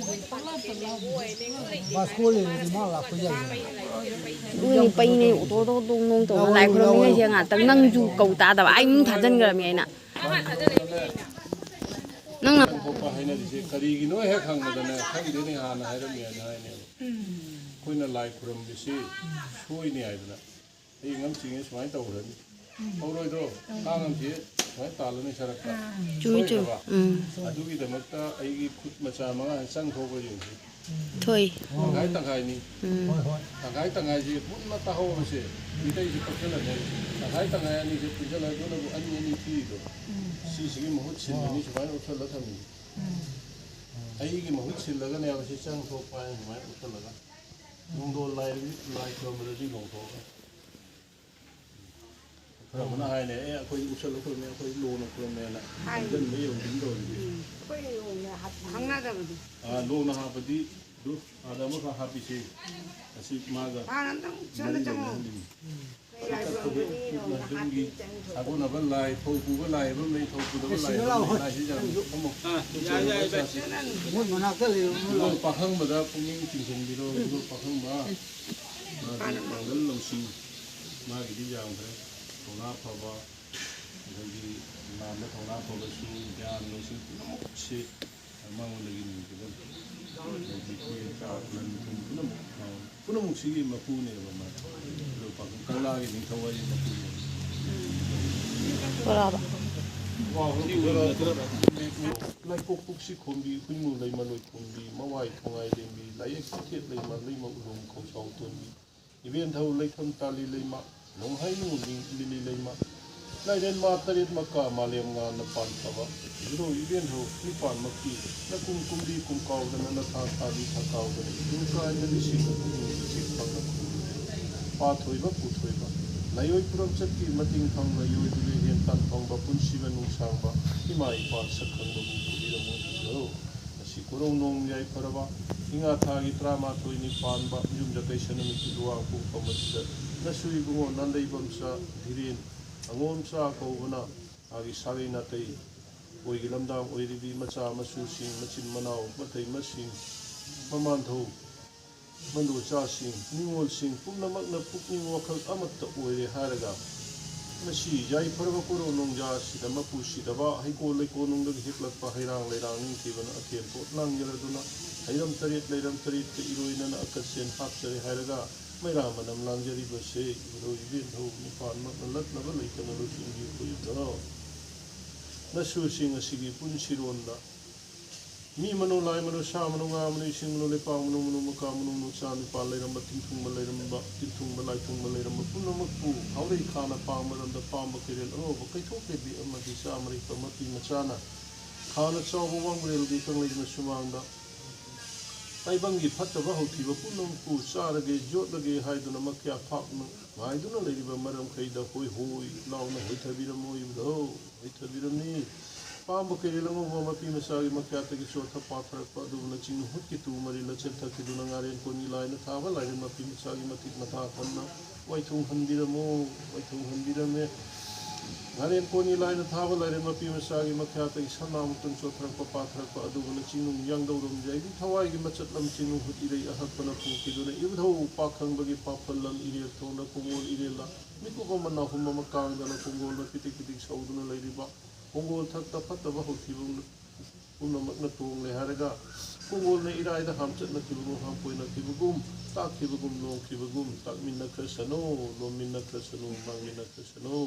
ꯕꯥꯁꯀꯣ ꯂꯩꯔꯗꯤ ꯃꯥ ꯂꯥꯛꯄ ꯌꯥꯏꯗꯅ꯫ ꯅꯣꯏꯅꯤ ꯄꯩꯅꯦ ꯑꯣꯇꯣ ꯇꯣꯡ ꯇꯣꯡ ꯇꯧꯅ ꯂꯥꯏ ꯈꯨꯔꯨꯝꯃꯤꯉꯩꯁꯦ ꯉꯥꯛꯇꯪ ꯅꯪꯁꯨ ꯀꯧ ꯇꯥꯗꯕ꯫ ꯑꯩ ꯃꯤꯡ ꯊꯥꯖꯤꯟꯈ꯭ꯔꯕꯅꯤ ꯑꯩꯅ꯫ ꯅꯪꯅ ꯊꯣꯛꯄ ꯍꯥꯏꯅꯔꯤꯁꯦ ꯀꯔꯤꯒꯤꯅꯣ ꯍꯦꯛ ꯍꯪꯕꯗꯅꯦ, "ꯈꯪꯗꯦꯅꯦ, ꯍꯥꯟꯅ ꯍꯥꯏꯔꯝꯃꯦꯅ" ꯍꯥꯏꯅꯦꯕ꯫ ꯑꯩꯈꯣꯏꯅ ꯂꯥꯏ ꯈꯨꯔꯨꯝꯕꯁꯤ ꯁꯣꯏꯅꯤ ꯍꯥꯏꯗꯅ ꯍꯌꯦꯡ ꯑꯃ ꯆꯤꯡꯉꯦ ꯁꯨꯃꯥꯏꯅ ꯇꯧꯈ꯭ꯔꯅꯤ꯫ ꯇꯧꯔꯣꯏꯗ꯭ꯔꯣ? ꯀꯥꯡ ꯑꯃ ꯆꯤꯡꯉꯦ ꯁꯨꯃꯥꯏꯅ ꯇꯥꯜꯂꯅꯤ ꯁꯔꯛꯇ꯫ ꯆꯨꯝꯃꯤ, ꯆꯨꯝꯃꯤ꯫ ꯁꯣꯏꯗ꯭ꯔꯕ? ꯎꯝ꯫ ꯑꯗꯨꯒꯤꯗꯃꯛꯇ ꯑꯩꯒꯤ ꯈꯨꯠ ꯃꯆꯥ ꯃꯉꯥ ꯆꯪ ꯊꯣꯛꯄ ꯌꯦꯡꯁꯤ꯫ ꯊꯣꯏ꯫ ꯇꯪꯈꯥꯏ ꯇꯪꯈꯥꯏꯅꯤ꯫ ꯎꯝ꯫ ꯍꯣꯏ ꯍꯣꯏ꯫ ꯇꯪꯈꯥꯏ ꯇꯪꯈꯥꯏꯁꯦ ꯃꯨꯟꯅ ꯇꯥꯍꯧꯔꯁꯦ꯫ ꯃꯤꯇꯩꯁꯦ ꯄꯛꯁꯜꯂꯅꯦ꯫ ꯇꯪꯈꯥꯏ ꯇꯪꯈꯥꯏ ꯑꯅꯤꯁꯦ ꯄꯨꯟꯁꯤꯜꯂꯒ ꯑꯗꯨꯅꯕꯨ ꯑꯅꯤ ꯑꯅꯤ ꯄꯤꯔꯤꯗꯣ꯫ ꯁꯤꯁꯤꯒꯤ ꯃꯍꯨꯠ ꯁꯤꯟꯕꯅꯤ ꯁꯨꯃꯥꯏꯅ ꯎꯞꯁꯜꯂ ꯊꯝꯃꯤꯁꯦ꯫ ꯑꯩꯒꯤ ꯃꯍꯨꯠ ꯁꯤꯜꯂꯒꯅꯦꯕ ꯁꯤ ꯆꯪ ꯊꯣꯛꯄ ꯍꯥꯏꯅ ꯁꯨꯃꯥꯏꯅ ꯎꯞꯁꯜꯂꯒ꯫ ꯅꯣꯡꯗꯣꯜ ꯂꯥꯏ ꯂꯥꯏ ꯈꯨꯔꯨꯝꯕꯗꯁꯨ ꯂꯣꯡꯊꯣꯛꯑꯒ꯫ ꯈꯔ ꯑꯃꯅ ꯍꯥꯏꯅꯦ, "ꯑꯦ, ꯑꯩꯈꯣꯏ ꯎꯁꯜꯂ ꯈꯨꯔꯨꯝꯃꯦ, ꯑꯩꯈꯣꯏ ꯂꯣꯡꯅ ꯈꯨꯔꯨꯝꯃꯦꯅ" ꯍꯥꯏꯖꯟꯕ ꯌꯧꯗꯨꯝ ꯇꯧꯔꯤꯗꯨꯗꯤ꯫ ꯑꯩꯈꯣꯏ ꯂꯣꯡꯅ ꯍꯥꯞ- ꯈꯪꯅꯗꯕꯗꯣ꯫ ꯑꯥ, ꯂꯣꯡꯅ ꯍꯥꯞꯄꯗꯤ ꯑꯗ ꯑꯃꯈꯛ ꯍꯥꯞꯄꯤꯁꯦ꯫ ꯑꯁꯤ ꯃꯥꯒ ꯍꯥꯟꯅ ꯑꯝꯇꯪ ꯆꯠꯂ ꯃꯔꯤ ꯆꯪꯉꯣ꯫ ꯂꯩꯅꯍꯜꯂꯤꯅꯤ꯫ ꯀꯩ ꯂꯥꯏ ꯈꯨꯔꯨꯝꯒꯅꯤ? ꯅꯣꯡꯃ ꯌꯨꯝꯒꯤ ꯍꯥꯞꯄꯤ ꯆꯪ ꯊꯣꯛ꯫ ꯁꯥꯒꯣꯟꯅꯕ ꯂꯥꯏ, ꯐꯧ ꯄꯨꯕ ꯂꯥꯏ ꯍꯥꯏꯕ ꯑꯃ ꯂꯩ, ꯐꯧ ꯄꯨꯗꯕ ꯂꯥꯏ ꯍꯥꯏꯕ ꯑꯃ ꯂꯩ꯫ ꯂꯥꯏꯁꯤ ꯌꯥꯝ ꯐꯝꯃꯣ꯫ ꯃꯣꯏ ꯃꯅꯥꯛꯇ ꯂꯩꯕ ꯃꯣꯏ ꯂꯥꯛꯑꯣ꯫ ꯄꯥꯈꯪꯕꯗ ꯄꯨꯛꯅꯤꯡ ꯆꯤꯡꯁꯤꯟꯕꯤꯔꯣ, ꯑꯗꯨꯒ ꯄꯥꯈꯪꯕ ꯃꯥꯒꯤ ꯄꯥꯡꯒꯜ ꯂꯧꯁꯤꯡ ꯃꯥꯒꯤꯗꯤ ꯌꯥꯝꯈ꯭ꯔꯦ꯫ ꯊꯧꯅꯥ ꯐꯕ, ꯑꯗꯒꯤ ꯂꯥꯟꯗ ꯊꯧꯅꯥ ꯐꯕꯁꯨ, ꯒ꯭ꯌꯥꯟ ꯂꯧꯁꯤꯡ ꯄꯨꯝꯅꯃꯛꯁꯤ ꯃꯉꯣꯟꯗꯒꯤ ꯅꯤꯕꯗ ꯍꯧꯖꯤꯛꯀꯤ ꯆꯥꯛ ꯂꯟ ꯊꯨꯝ ꯄꯨꯝꯅꯃꯛ ꯄꯨꯝꯅꯃꯛꯁꯤꯒꯤ ꯃꯄꯨꯅꯦꯕ ꯃꯥ꯫ ꯑꯗꯣ ꯄꯥꯈꯪ ꯀꯪꯂꯥꯒꯤ ꯅꯤꯡꯊꯧ ꯍꯥꯏꯁꯦ ꯃꯄꯨꯅꯦꯕ꯫ ꯕꯣꯔꯥꯗꯣ꯫ ꯂꯥꯏꯄꯣꯛ ꯄꯨꯛꯁꯤ ꯈꯣꯝꯕꯤ, ꯍꯨꯏꯃꯨ ꯂꯩꯃ ꯂꯣꯏ ꯈꯣꯝꯕꯤ, ꯃꯋꯥꯏ ꯊꯣꯡꯉꯥꯏ ꯂꯦꯝꯕꯤ, ꯂꯥꯏꯌꯦꯛ ꯆꯤꯊꯦꯛ ꯂꯩꯃ, ꯂꯩꯃ ꯎꯂꯣꯝ ꯈꯧꯁꯥꯎ ꯇꯣꯟꯕꯤ, ꯏꯕꯦꯟꯊꯧ ꯂꯩꯐꯝ ꯇꯥꯂꯤ ꯂꯩꯃ, ꯅꯣꯡꯍꯩ ꯅꯨꯡ ꯂꯤꯂꯤ ꯂꯩꯃ, ꯂꯥꯏꯔꯦꯟ ꯃꯥ ꯇꯔꯦꯠ ꯃꯀꯥ ꯃꯥꯂꯦꯝ ꯉꯥꯅ ꯄꯥꯟꯈ꯭ꯔꯕ ꯏꯕꯨꯙꯧ ꯏꯕꯦꯟꯊꯧ ꯅꯤꯄꯥꯟꯃꯛꯀꯤ ꯅꯀꯨꯝ ꯀꯨꯝꯕꯤ ꯀꯨꯝꯀꯥꯎꯗꯅ ꯅꯊꯥ ꯊꯥꯕꯤ ꯊꯥꯀꯥꯎꯗꯅ ꯏꯍꯤꯡ ꯀꯥꯏꯅ ꯂꯤꯁꯤꯡ ꯑꯍꯨꯝꯒꯤ ꯏꯆꯦꯛ ꯐꯪꯅ ꯈꯨꯔꯨꯝꯂꯦ꯫ ꯄꯥꯊꯣꯏꯕ ꯄꯨꯊꯣꯏꯕ ꯂꯥꯏꯑꯣꯏ ꯄꯨꯔꯝꯆꯠꯀꯤ ꯃꯇꯤꯡ ꯐꯪꯅ ꯌꯣꯏꯕ ꯂꯦꯍꯦꯟ ꯇꯥꯟ ꯐꯪꯕ ꯄꯨꯟꯁꯤꯕ ꯅꯨꯡꯁꯥꯡꯕ ꯏꯃꯥ ꯏꯄꯥ ꯁꯛ ꯈꯪꯕꯕꯨ ꯄꯨꯕꯤꯔꯝꯃꯣ ꯏꯕꯨꯙꯧ꯫ ꯉꯁꯤ ꯀꯣꯔꯧ ꯅꯣꯡ ꯌꯥꯏꯐꯔꯕ ꯏꯉꯥ ꯊꯥꯒꯤ ꯇꯔꯥꯃꯥꯊꯣꯏꯅꯤ ꯄꯥꯟꯕ ꯌꯨꯝꯖꯀꯩ ꯁꯅꯨꯃꯤꯠꯀꯤ ꯂꯨꯋꯥꯡ ꯄꯨꯡꯐꯝ ꯑꯁꯤꯗ ꯅꯁꯨ ꯏꯕꯨꯡꯉꯣ ꯅꯥꯟꯗꯩꯕꯝꯆꯥ ꯙꯤꯔꯦꯟ ꯑꯉꯣꯝꯆꯥ ꯀꯧꯕꯅ ꯃꯥꯒꯤ ꯁꯥꯒꯩ ꯅꯥꯇꯩ ꯑꯣꯏꯒꯤ ꯂꯝꯗꯥꯡ ꯑꯣꯏꯔꯤꯕꯤ ꯃꯆꯥ ꯃꯁꯨꯁꯤꯡ, ꯃꯆꯤꯟ ꯃꯅꯥꯎ, ꯃꯇꯩ ꯃꯁꯤꯡ, ꯃꯃꯥꯟꯙꯧ, ꯃꯟꯗꯣꯆꯥꯁꯤꯡ, ꯅꯤꯉꯣꯜꯁꯤꯡ ꯄꯨꯝꯅꯃꯛꯅ ꯄꯨꯛꯅꯤꯡ ꯋꯥꯈꯜ ꯑꯃꯠꯇ ꯑꯣꯏꯔꯦ ꯍꯥꯏꯔꯒ, ꯉꯁꯤ ꯌꯥꯏꯐꯔꯕ ꯀꯣꯔꯧ ꯅꯣꯡꯖꯥ ꯑꯁꯤꯗ ꯃꯄꯨ ꯁꯤꯗꯕ, ꯍꯩꯀꯣꯜ ꯂꯩꯀꯣꯜ ꯅꯨꯡꯗꯒꯤ ꯍꯦꯛꯂꯛꯄ ꯍꯩꯔꯥꯡ ꯂꯩꯔꯥꯡ ꯅꯤꯡꯊꯤꯕꯅ ꯑꯊꯦꯟ ꯄꯣꯠ ꯂꯥꯡꯖꯔꯗꯨꯅ, ꯍꯩꯔꯝ ꯇꯔꯦꯠ ꯂꯩꯔꯝ ꯇꯔꯦꯠꯀ ꯏꯔꯣꯏꯅꯅ ꯑꯀꯠꯆꯦꯟ ꯍꯥꯞꯆꯔꯦ ꯍꯥꯏꯔꯒ, ꯃꯩꯔꯥ ꯃꯅꯝ ꯂꯥꯡꯖꯔꯤꯕꯁꯦ ꯏꯕꯨꯙꯧ ꯏꯕꯦꯟꯙꯧ ꯅꯤꯄꯥꯟꯃꯛꯅ ꯂꯠꯅꯕ ꯂꯩꯇꯅ ꯂꯣꯏꯁꯤꯟꯕꯤꯌꯨ ꯏꯕꯨꯙꯧ꯫ ꯅꯁꯨꯁꯤꯡ ꯑꯁꯤꯒꯤ ꯄꯨꯟꯁꯤꯔꯣꯟꯗ ꯃꯤ ꯃꯅꯨ, ꯂꯥꯏ ꯃꯅꯨ, ꯁꯥ ꯃꯅꯨ, ꯉꯥ ꯃꯅꯨ, ꯏꯁꯤꯡ ꯃꯅꯨ, ꯂꯩꯄꯥꯛ ꯃꯅꯨ, ꯃꯅꯨ ꯃꯀꯥ ꯃꯅꯨ, ꯅꯨꯡꯆꯥ ꯅꯨꯄꯥ ꯂꯩꯔꯝꯕ, ꯇꯤꯟꯊꯨꯡꯕ ꯂꯩꯔꯝꯕ, ꯇꯤꯟꯊꯨꯡꯕ ꯂꯥꯏꯊꯨꯡꯕ ꯂꯩꯔꯝꯕ ꯄꯨꯝꯅꯃꯛꯄꯨ ꯍꯥꯎꯔꯩ ꯈꯥꯅ ꯄꯥꯡꯕ ꯂꯝꯗ ꯄꯥꯝꯕ ꯀꯩꯔꯦꯜ ꯑꯉꯧꯕ ꯀꯩꯊꯣꯛ ꯂꯩꯕꯤ ꯑꯃꯗꯤ ꯆꯥꯃꯔꯤ ꯃꯄꯤ ꯃꯆꯥꯅ ꯈꯥꯅ ꯆꯥꯎꯕ ꯋꯥꯡꯕ꯭ꯔꯦꯜꯒꯤ ꯀꯪꯂꯩ ꯃꯁꯨꯃꯥꯡꯗ ꯇꯥꯏꯕꯪꯒꯤ ꯐꯠꯇꯕ ꯍꯧꯊꯤꯕ ꯄꯨꯝꯅꯃꯛꯄꯨ ꯆꯥꯔꯒꯦ, ꯌꯣꯠꯂꯒꯦ ꯍꯥꯏꯗꯨꯅ ꯃꯈ꯭ꯌꯥ ꯐꯥꯛꯅ ꯉꯥꯏꯗꯨꯅ ꯂꯩꯔꯤꯕ ꯃꯔꯝꯈꯩꯗ ꯍꯣꯏ ꯍꯣꯏ ꯂꯥꯎꯅ ꯍꯣꯏꯊꯕꯤꯔꯝꯃꯣ ꯏꯕꯨꯙꯧ, ꯍꯣꯏꯊꯕꯤꯔꯝꯃꯤ꯫ ꯄꯥꯝꯕ ꯀꯩꯔꯦꯜ ꯑꯉꯧꯕ ꯃꯄꯤ ꯃꯆꯥꯒꯤ ꯃꯈ꯭ꯌꯥꯠꯇꯒꯤ ꯆꯣꯠꯊ ꯄꯥꯊꯔꯛꯄ ꯑꯗꯨꯕꯨꯅ ꯆꯤꯡ ꯍꯨꯠꯀꯤ ꯇꯨ ꯃꯔꯤꯜꯗ ꯆꯦꯟꯊꯈꯤꯗꯨꯅ ꯉꯥꯔꯦꯟ ꯀꯣꯟꯒꯤ ꯂꯥꯏꯅ ꯊꯥꯕ ꯂꯥꯏꯔꯦꯝ ꯃꯄꯤ ꯃꯆꯥꯒꯤ ꯃꯇꯤꯛ ꯃꯊꯥ ꯊꯟꯅ ꯋꯥꯏꯊꯨꯡꯍꯟꯕꯤꯔꯝꯃꯨ, ꯋꯥꯏꯊꯨꯡꯍꯟꯕꯤꯔꯝꯃꯦ꯫ ꯉꯥꯔꯦꯟ ꯀꯣꯟꯒꯤ ꯂꯥꯏꯅ ꯊꯥꯕ ꯂꯥꯏꯔꯦꯝ ꯃꯄꯤ ꯃꯆꯥꯒꯤ ꯃꯈ꯭ꯌꯥꯠꯇꯒꯤ ꯁꯅꯥ ꯃꯇꯨꯝ ꯆꯣꯠꯊꯔꯛꯄ ꯄꯥꯊꯔꯛꯄ ꯑꯗꯨꯕꯨꯅ ꯆꯤꯡꯅꯨꯡ ꯌꯥꯡꯗꯧꯔꯝ ꯌꯥꯏꯕꯤ ꯊꯋꯥꯏꯒꯤ ꯃꯆꯠ ꯂꯝ ꯆꯤꯡꯅꯨꯡ ꯍꯨꯠ ꯏꯔꯩ ꯑꯍꯛꯄꯅ ꯄꯨꯈꯤꯗꯨꯅ ꯏꯕꯨꯙꯧ ꯄꯥꯈꯪꯕꯒꯤ ꯄꯥꯐꯜ ꯂꯝ ꯏꯔꯦꯜ ꯊꯣꯡꯗ ꯀꯣꯡꯒꯣꯜ ꯏꯔꯦꯜꯗ ꯃꯤꯀꯨꯞ ꯑꯃ ꯅꯥꯍꯨꯝ ꯑꯃ ꯀꯥꯡꯗꯅ ꯀꯣꯡꯒꯣꯜꯅ ꯄꯤꯇꯤꯛ ꯄꯤꯇꯤꯛ ꯁꯧꯗꯨꯅ ꯂꯩꯔꯤꯕ ꯀꯣꯡꯒꯣꯜ ꯊꯛꯇ ꯐꯠꯇꯕ ꯍꯧꯊꯤꯕ ꯄꯨꯝꯅꯃꯛꯅ ꯇꯣꯡꯂꯦ ꯍꯥꯏꯔꯒ ꯀꯣꯡꯒꯣꯜꯅ ꯏꯔꯥꯏꯗ ꯍꯥꯝꯆꯠꯅꯈꯤꯕꯒꯨꯝ ꯍꯥꯝꯄꯣꯏꯅꯈꯤꯕꯒꯨꯝ ꯇꯥꯛꯈꯤꯕꯒꯨꯝ ꯂꯣꯡꯈꯤꯕꯒꯨꯝ ꯇꯥꯛꯃꯤꯟꯅꯈ꯭ꯔꯁꯅꯨ, ꯂꯣꯝꯃꯤꯟꯅꯈ꯭ꯔꯁꯅꯨ, ꯃꯥꯡꯃꯤꯟꯅꯈ꯭ꯔꯁꯅꯨ꯫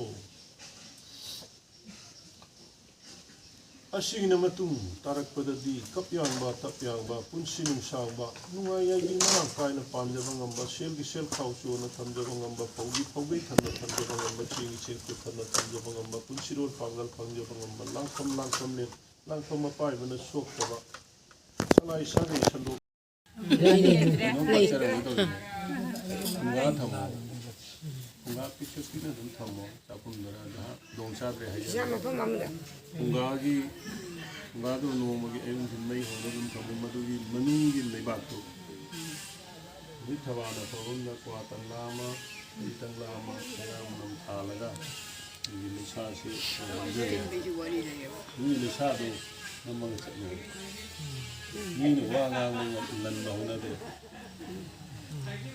ꯑꯁꯤꯒꯤꯅ ꯃꯇꯨꯡ ꯇꯥꯔꯛꯄꯗꯗꯤ ꯀꯞ ꯌꯥꯡꯕ, ꯇꯞ ꯌꯥꯡꯕ, ꯄꯨꯟꯁꯤ ꯅꯨꯡꯁꯥꯡꯕ, ꯅꯨꯡꯉꯥꯏ ꯌꯥꯏꯕꯤ ꯃꯔꯥꯡ ꯀꯥꯏꯅ ꯄꯥꯟꯖꯕ ꯉꯝꯕ, ꯁꯦꯜꯒꯤ ꯁꯦꯜ ꯈꯥꯎ ꯆꯣꯟꯅ ꯊꯝꯖꯕ ꯉꯝꯕ, ꯐꯧꯒꯤ ꯐꯧꯒꯩ ꯊꯟꯅ ꯊꯝꯖꯕ ꯉꯝꯕ, ꯆꯦꯡꯒꯤ ꯆꯦꯡ ꯀꯨꯠ ꯊꯟꯅ ꯊꯝꯖꯕ ꯉꯝꯕ, ꯄꯨꯟꯁꯤꯔꯣꯜ ꯄꯥꯡꯒꯜ ꯐꯪꯖꯕ ꯉꯝꯕ, ꯂꯥꯡꯐꯝ ꯂꯥꯡꯐꯝ ꯂꯦꯟ ꯂꯥꯡꯐꯝ ꯑꯄꯥꯏꯕꯅ ꯁꯣꯛꯇꯕ, ꯁꯂꯥꯏ ꯁꯥꯒꯩ ꯁꯟꯗꯣꯛ ꯀꯩꯅꯣꯝ ꯄꯥꯛꯆꯔꯝꯒꯦ ꯇꯧꯔꯤꯅꯦ꯫ ꯐꯨꯡꯒꯥ ꯊꯝꯃꯣ꯫ ꯐꯨꯡꯒꯥ ꯄꯤꯛꯇꯛ ꯄꯤꯛꯅ ꯑꯗꯨꯝ ꯊꯝꯃꯣ꯫ ꯆꯥꯛꯈꯨꯝꯗꯔ ꯅꯍꯥꯛ ꯅꯣꯡ ꯆꯥꯗ꯭ꯔꯦ ꯍꯥꯏꯖꯕ꯫ ꯐꯨꯡꯒꯥꯒꯤ, ꯐꯨꯡꯒꯥꯗꯣ ꯅꯣꯡꯃꯒꯤ ꯑꯌꯨꯛ ꯅꯨꯡꯊꯤꯜ ꯃꯩ ꯍꯧꯔꯒ ꯑꯗꯨꯝ ꯊꯝꯃꯣ꯫ ꯃꯗꯨꯒꯤ ꯃꯅꯨꯡꯒꯤ ꯂꯩꯕꯥꯛꯇꯣ ꯅꯨꯃꯤꯠ ꯊꯕꯥꯜꯅ ꯐꯕꯝꯗ ꯀ꯭ꯋꯥ ꯇꯟꯂꯥ ꯑꯃ, ꯍꯩ ꯇꯪꯂꯥ ꯑꯃ, ꯍꯩꯔꯥ ꯃꯅꯝ ꯊꯥꯜꯂꯒ ꯑꯩꯒꯤ ꯂꯩꯁꯥꯁꯤ ꯃꯥꯡꯖꯔꯦ꯫ ꯃꯤ ꯂꯩꯁꯥꯗꯨ ꯅꯝꯃꯒ ꯆꯠꯂꯨ꯫ ꯃꯤꯅ ꯋꯥ ꯉꯥꯡꯕ ꯉꯝ-, ꯉꯟꯕ ꯍꯧꯅꯗꯦ꯫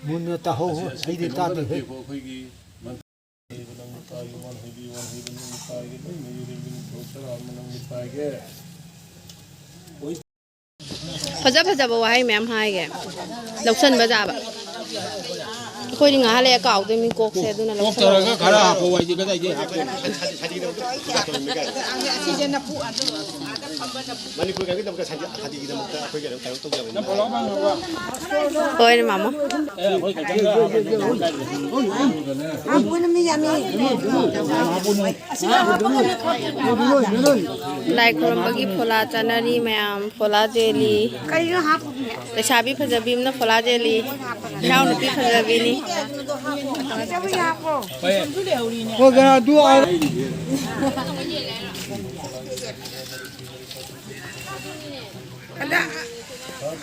ꯃꯨꯟꯅ ꯇꯥꯍꯧ, ꯑꯁꯤ, ꯑꯁꯤ ꯑꯩꯗꯤ ꯀꯩꯅꯣꯝꯇ ꯇꯥꯗꯦꯍꯦ꯫ ꯅꯠꯇꯦꯀꯣ, ꯑꯩꯈꯣꯏꯒꯤ ꯃꯟ-, ꯅꯪꯕꯨ ꯇꯥꯏꯒꯦ, ꯋꯥꯟ ꯍꯩꯕꯤ, ꯋꯥꯟ ꯍꯩꯕꯤ, ꯅꯪꯕꯨ ꯇꯥꯏꯒꯦ, ꯂꯩꯃ ꯌꯨꯔꯦꯝꯕꯤ, ꯅꯤꯡꯊꯧ ꯁꯔꯥ ꯑꯃ ꯅꯪꯕꯨ ꯇꯥꯏꯒꯦ꯫ ꯐꯖ ꯐꯖꯕ ꯋꯥꯍꯩ ꯃꯌꯥꯝ ꯍꯥꯏꯒꯦ꯫ ꯂꯧꯁꯟꯕ ꯌꯥꯕ꯫ ꯑꯩꯈꯣꯏꯗꯤ ꯉꯥꯏꯍꯥꯛ ꯂꯩꯔ ꯀꯥꯎꯗꯣꯏ ꯃꯤ ꯀꯣꯛꯁꯦ, ꯑꯗꯨꯅ ꯀꯣꯛ ꯂꯧꯁꯜꯂꯒ ꯇꯧꯔꯒ ꯈꯔ ꯍꯥꯞꯄꯣ, ꯋꯥꯏꯗꯤ ꯀꯗꯥꯏꯗꯩ ꯍꯥꯞꯄꯣ? ꯃꯅꯤꯄꯨꯔꯒꯤꯗꯃꯛꯇ ꯁꯥꯗꯤ-, ꯁꯥꯗꯤꯒꯤꯗꯃꯛꯇ ꯑꯩꯈꯣꯏ ꯀꯩꯅꯣ, ꯀꯩꯅꯣ ꯇꯧꯖꯕꯅꯤ꯫ ꯍꯣꯏꯅꯦ, ꯃꯥꯃꯣ꯫ ꯂꯥꯏ ꯈꯨꯔꯨꯝꯕꯒꯤ ꯐꯣꯂꯥ ꯆꯥꯅꯔꯤ ꯃꯌꯥꯝ, ꯐꯣꯂꯥ ꯖꯦꯂꯤ꯫ ꯀꯩꯅꯣ ꯍꯥꯞꯄꯨꯒꯦ? ꯂꯩꯁꯥꯕꯤ ꯐꯖꯕꯤ ꯑꯃꯅ ꯐꯣꯂꯥ ꯖꯦꯂꯤ꯫ ꯏꯅꯥꯎꯅꯨꯄꯤ ꯐꯖꯕꯤꯅꯤ꯫ ꯍꯣꯏ, ꯀꯩꯅꯣ, ꯑꯗꯨ ꯑ-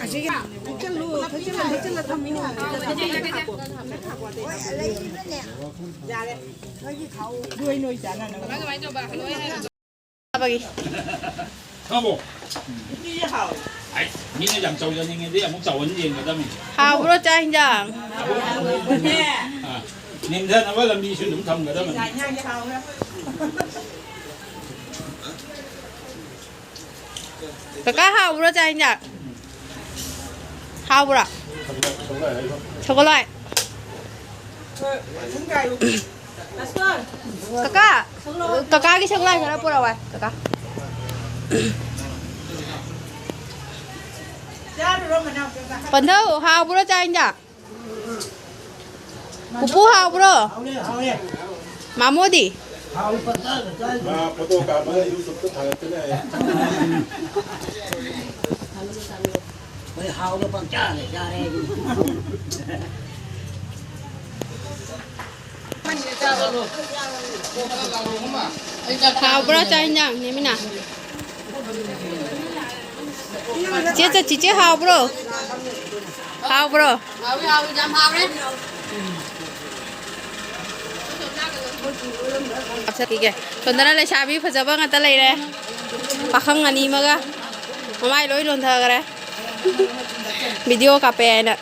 ꯑꯁꯤꯒꯤ ꯍꯩꯖꯜꯂꯨ, ꯍꯩꯖꯜꯂ, ꯍꯩꯖꯜꯂ ꯊꯝꯃꯤꯅꯦ꯫ ꯌꯥꯔꯦ꯫ ꯅꯣꯏꯒꯤ ꯈꯥꯎ꯫ ꯅꯣꯏ, ꯅꯣꯏ ꯆꯥꯅꯅꯕ꯫ ꯆꯥꯕꯒꯤ꯫ ꯈꯪꯉꯕꯣ? ꯑꯩ ꯃꯤꯅ ꯌꯥꯝ ꯆꯥꯎꯖꯅꯤꯡꯉꯗꯤ ꯑꯃꯨꯛ ꯆꯥꯎꯍꯟ ꯌꯦꯡꯒꯗꯕꯅꯤ꯫ ꯍꯥꯎꯕ꯭ꯔꯣ ꯆꯥꯛ ꯏꯟꯖꯥꯡ? ꯑꯥ, ꯅꯦꯝꯊꯅꯕ ꯂꯝꯕꯤꯁꯨ ꯑꯗꯨꯝ ꯊꯝꯒꯗꯕꯅꯤ꯫ ꯀꯀꯥ, ꯍꯥꯎꯕ꯭ꯔꯣ ꯆꯥꯛ ꯏꯟꯖꯥꯡ? ꯍꯥꯎꯕ꯭ꯔꯣ? ꯁꯒꯣꯜꯍꯋꯥꯏ꯫ ꯀꯀꯥ, ꯀꯀꯥꯒꯤ ꯁꯒꯣꯜꯍꯋꯥꯏ ꯈꯔ ꯄꯨꯔꯛꯑꯣ, ꯀꯀꯥ꯫ ꯄꯟꯊꯧ, ꯍꯥꯎꯕ꯭ꯔꯣ ꯆꯥꯛ ꯏꯟꯖꯥꯡ? ꯄꯨꯄꯨ, ꯍꯥꯎꯕ꯭ꯔꯣ? ꯃꯥꯃꯣꯗꯤ? ꯃꯥ ꯐꯣꯇꯣ ꯀꯥꯞꯄꯒ YouTube-ꯇ ꯊꯥꯒꯠꯀꯅꯤ ꯍꯥꯏ꯫ ꯑꯩꯈꯣꯏ ꯍꯥꯎꯅ ꯄꯪꯆꯥꯗ ꯆꯥꯔꯦ꯫ ꯍꯥꯎꯕ꯭ꯔꯣ ꯆꯥꯛ ꯏꯟꯖꯥꯡ, ꯅꯦꯃꯤꯅꯥ? ꯆꯦ, ꯆꯦ, ꯆꯤꯆꯦ, ꯍꯥꯎꯕ꯭ꯔꯣ? ꯍꯥꯎꯕ꯭ꯔꯣ? ꯍꯥꯎꯋꯤ, ꯍꯥꯎꯋꯤ, ꯌꯥꯝ ꯍꯥꯎꯔꯦ꯫ ꯍꯥꯞꯆꯈꯤꯒꯦ꯫ ꯁꯣꯝꯗꯅ ꯂꯩꯁꯥꯕꯤ ꯐꯖꯕ ꯉꯥꯛꯇ ꯂꯩꯔꯦ꯫ ꯄꯥꯈꯪ ꯑꯅꯤ ꯑꯃꯒ ꯃꯃꯥꯏ ꯂꯣꯏ ꯂꯣꯟꯊꯈ꯭ꯔꯦ꯫ ꯚꯤꯗꯤꯑꯣ ꯀꯥꯞꯄꯦ ꯍꯥꯏꯅ꯫